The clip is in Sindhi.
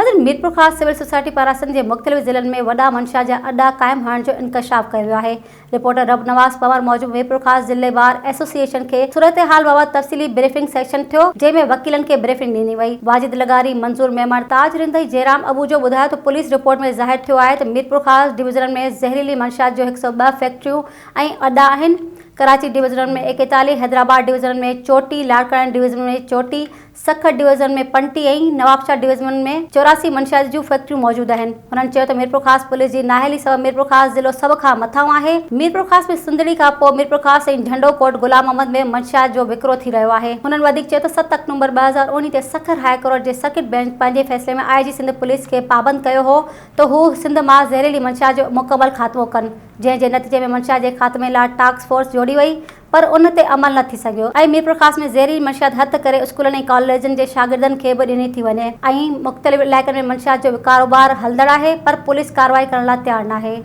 ناظرين ميرپورخاص سول سوسائٽي پاران سنڌ جي مختلف ضلعن ۾ وڏا منشيات جا اڏا قائم هئڻ جو انڪشاف ڪيو ويو آهي. رپورٽر رب نواز پنهور موجب ميرپورخاص ضلعي بار ايسوسيئيشن کي صورتحال بابت تفصيلي بريفنگ سيشن ٿيو جنهن ۾ وڪيلن کي بريفنگ ڏني وئي. واجد لغاري، منظور ميمڻ، تاج رند ۽ جيرام ابوجو ٻڌايو ته پوليس رپورٽ ۾ ظاهر ٿيو آهي ته ميرپورخاص ڊويزنن ۾ زهريلي منشيات جو هڪ سئو ٻه فيڪٽريون ۽ اڏا آهن، ڪراچي ڊويزنن ۾ ايڪيتاليهه، حيدرآباد ڊويزنن ۾ چوٽي، لاڙڪاڻي ڊويزن ۾ چوٽي، سکر ڊويزن ۾ پنٽي ۽ نوابشاهه ڊويزن ۾ 84 منشيات جون فيڪٽريون موجود آهن. هنن چيو ته ميرپورخاص پوليس جي نااهلي سبب ميرپورخاص ضلعو سڀ کان مٿانهون آهي. ميرپورخاص ۾ سنڌڙي کان پوء ميرپورخاص ۽ جهنڊو ڪوٽ غلام محمد ۾ منشيات جو وڪرو ٿي رهيو آهي. هنن وڌيڪ چيو ته ست آڪٽومبر 2019 تي سکر هاء ڪورٽ جي سرڪٽ بينچ پنهنجي فيصلي ۾ آء جي سنڌ پوليس کي پابند ڪيو هو ته هو سنڌ مان زهريلي منشيات جو مڪمل خاتمو ڪن جنهن جي نتيجي ۾ منشيات جي خاتمي لاء ٽاسڪ فورس جوڙي وئي پر ان تي عمل نه ٿي سگهيو ۽ ميرپورخاص ۾ زهريلي منشيات هٿ ڪري اسڪولن ۽ ڪاليجن جي شاگردن کي به ڏني ٿي وڃي ۽ مختلف علائقن ۾ منشيات جو ڪاروبار هلندڙ آهي پر پوليس ڪارروائي ڪرڻ لاء تيار ناهي.